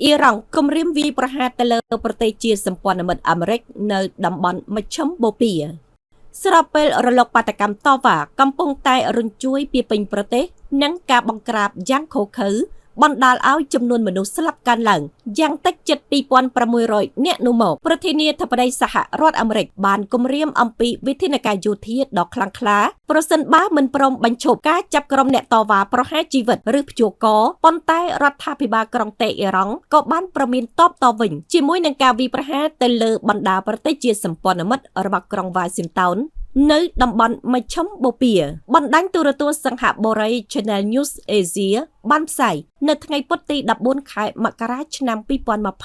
អ៊ីរ៉ង់គំរាមវាយប្រហារទៅលើប្រទេសជាសម្ព័ន្ធមិត្តអាមេរិកនៅតំបន់មជ្ឈិមបូព៌ាស្របពេលរលកបាតុកម្មតវ៉ាកំពុងតែរញ្ជួយពីពេញប្រទេសនិងការបង្ក្រាបយ៉ាងឃោរឃៅបណ្ដាលឲ្យចំនួនមនុស្សស្លាប់កើនឡើងយ៉ាងតិចជិត2600នាក់នោះមកប្រធានាធិបតីសហរដ្ឋអាមេរិកបានគំរាមអំពីវិធានការយោធាដ៏ខ្លាំងក្លាប្រសិនបើមិនព្រមបញ្ឈប់ការចាប់ក្រុមអ្នកតវ៉ាប្រហារជីវិតឬព្យួរកប៉ុន្តែរដ្ឋាភិបាលក្រុងតេអ៊ីរ៉ង់ក៏បានព្រមានតបតវិញជាមួយនឹងការវាយប្រហារទៅលើបណ្ដាប្រទេសជាសម្ព័ន្ធមិត្តរបស់ក្រុងវ៉ាស៊ីនតោននៅតំបន់មជ្ឈិមបូព៌ាបណ្ដាញទូរទស្សន៍សង្ហបុរី Channel News Asia បានផ្សាយនៅថ្ងៃពុធទី14ខែមករាឆ្នាំ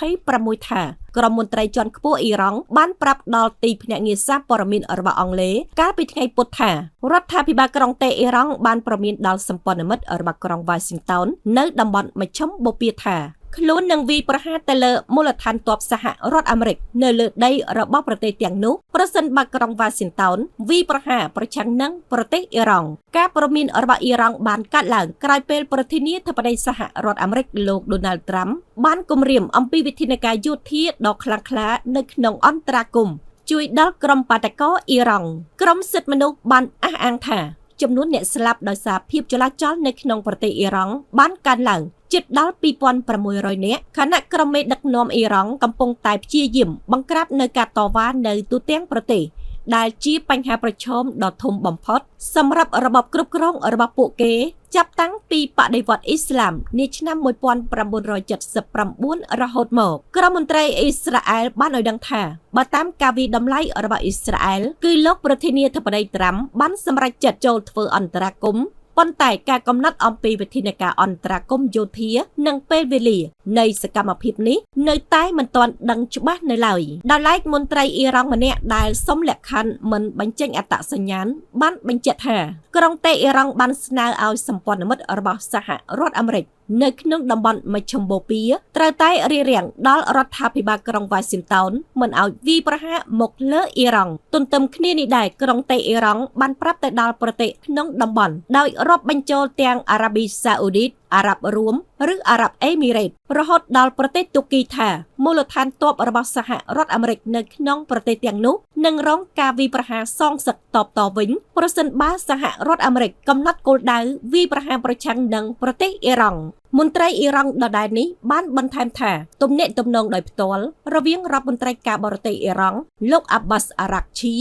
2026ថាក្រុមមន្ត្រីជាន់ខ្ពស់អ៊ីរ៉ង់បានប្រាប់ដល់ទីភ្នាក់ងារសារព័ត៌មានរបស់អង់គ្លេសកាលពីថ្ងៃពុធថារដ្ឋាភិបាលក្រុងតេអ៊ីរ៉ង់បានព្រមានដល់សម្ព័ន្ធមិត្តរបស់ក្រុងវ៉ាស៊ីនតោននៅតំបន់មជ្ឈិមបូព៌ាថាខ្លួននឹងវាយប្រហារទៅលើមូលដ្ឋានទ័ពសហរដ្ឋអាមេរិកនៅលើដីរបស់ប្រទេសទាំងនោះប្រសិនបើក្រុងវ៉ាស៊ីនតោនវាយប្រហារប្រឆាំងនឹងប្រទេសអ៊ីរ៉ង់ការព្រមានរបស់អ៊ីរ៉ង់បានកើតឡើងក្រោយពេលប្រធានាធិបតីសហរដ្ឋអាមេរិកលោកដូណាល់ត្រាំបានគំរាមអំពីវិធានការយោធាដ៏ខ្លាំងក្លានៅក្នុងអន្តរាគមន៍ជួយដល់ក្រុមបាតុករអ៊ីរ៉ង់ក្រុមសិទ្ធិមនុស្សបានអះអាងថាចំនួនអ្នកស្លាប់ដោយសារភាពចលាចលនៅក្នុងប្រទេសអ៊ីរ៉ង់បានកើនឡើងជិតដល់2600នាក់ខណៈក្រុមមេដឹកនាំអ៊ីរ៉ង់កំពុងតែព្យាយាមបង្ក្រាបនៅការតវ៉ានៅទូទាំងប្រទេសដែលជាបញ្ហាប្រឈមដ៏ធំបំផុតសម្រាប់របបគ្រប់គ្រងរបស់ពួកគេចាប់តាំងពីបដិវត្តអ៊ីស្លាមនាឆ្នាំ1979រហូតមកក្រុមមន្ត្រីអ៊ីស្រាអែលបានឲ្យដឹងថាបើតាមការវាយតម្លៃរបស់អ៊ីស្រាអែលគឺលោកប្រធានាធិបតីត្រាំបានសម្រេចចិត្តចូលធ្វើអន្តរាគមន៍ប៉ុន្តែការកំណត់អំពីវិធានការអន្តរាគមន៍យោធានិងពេលវេលានៃសកម្មភាពនេះនៅតែមិនទាន់ដឹងច្បាស់នៅឡើយដោយឡែកមន្ត្រីអ៊ីរ៉ង់ម្នាក់ដែលសុំលក្ខខណ្ឌមិនបញ្ចេញអត្តសញ្ញាណបានបញ្ជាក់ថាក្រុងតេអ៊ីរ៉ង់បានស្នើឲ្យសម្ព័ន្ធមិត្តរបស់សហរដ្ឋអាមេរិកនៅក្នុងតំបន់មជ្ឈិមបូព៌ាត្រូវតែរារាំងដល់រដ្ឋាភិបាលក្រុងវ៉ាស៊ីនតោនមិនឲ្យវាយប្រហារមកលើអ៊ីរ៉ង់ទន្ទឹមគ្នានេះដែរក្រុងតេអ៊ីរ៉ង់បានប្រាប់ទៅដល់ប្រទេសក្នុងតំបន់ដោយរាប់បញ្ចូលទាំងអារ៉ាប៊ីសាអូឌីតអារ៉ាប់រួមឬអារ៉ាប់អេមីរ៉េតរហូតដល់ប្រទេសទូគីថាមូលដ្ឋានទ័ពរបស់សហរដ្ឋអាមេរិកនៅក្នុងប្រទេសទាំងនោះនឹងរងការវាយប្រហារសងសឹកតបតវិញប្រសិនបើសហរដ្ឋអាមេរិកកំណត់គោលដៅវាយប្រហារប្រឆាំងនឹងប្រទេសអ៊ីរ៉ង់មន្ត្រីអ៊ីរ៉ង់ដដែលនេះបានបន្ថែមថាទំនាក់ទំនងដោយផ្ទាល់រវាងរដ្ឋមន្ត្រីការបរទេសអ៊ីរ៉ង់លោកអាប់បាសអារ៉ាក់ឈី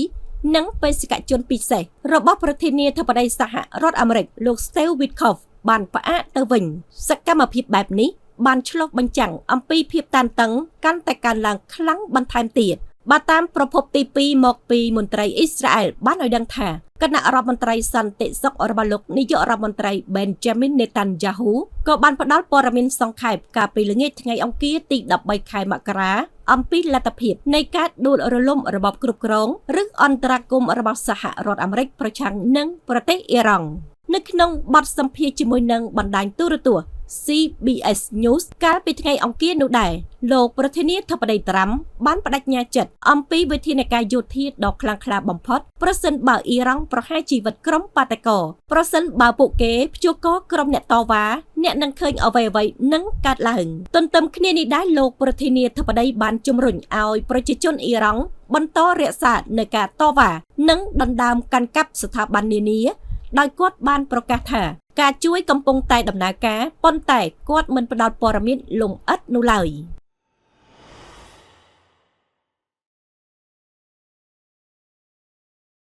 និងបេសកជនពិសេសរបស់ប្រធានាធិបតីសហរដ្ឋអាមេរិកលោក Steve Witkoff បានផ្អាកទៅវិញសកម្មភាពបែបនេះបានឆ្លុះបញ្ចាំងអំពីភាពតានតឹងកាន់តែកើនឡើងខ្លាំងបន្ថែមទៀតបើតាមប្រភពទី2មកពីមន្ត្រីអ៊ីស្រាអែលបានឲ្យដឹងថាគណៈរដ្ឋមន្ត្រីសន្តិសុខរបស់លោកនាយករដ្ឋមន្ត្រី Benjamin Netanyahu ក៏បានផ្ដល់ព័ត៌មានសង្ខេបកាលពីល្ងាចថ្ងៃអង្គារទី13ខែមករាអំពីលទ្ធភាពនៃការដួលរលំរបបគ្រប់គ្រងឬអន្តរាគមន៍របស់សហរដ្ឋអាមេរិកប្រឆាំងនឹងប្រទេសអ៊ីរ៉ង់នៅក្នុងបទសម្ភាសន៍ជាមួយនឹងបណ្ដាញទូរទស្សន៍ CBS News កាលពីថ្ងៃអង្គារនោះដែរលោកប្រធានាធិបតីត្រាំបានបដិញ្ញាចិត្តអំពីវិធានការយោធាដ៏ខ្លាំងក្លាបំផុតប្រសិនបើអ៊ីរ៉ង់ប្រហារជីវិតក្រុមបាតុករប្រសិនបើពួកគេព្យួរកក្រុមអ្នកតវ៉ាអ្នកនឹងឃើញអ្វីៗនឹងកើតឡើងទន្ទឹមគ្នានេះដែរលោកប្រធានាធិបតីបានជំរុញឲ្យប្រជាជនអ៊ីរ៉ង់បន្តរក្សានៅការតវ៉ានិងដណ្ដើមកាន់កាប់ស្ថាប័ននានាដោយគាត់បានប្រកាសថាការជួយកំពុងតែដំណើរការប៉ុន្តែគាត់មិនផ្ដល់ព័ត៌មានលម្អិតនោះឡើយ។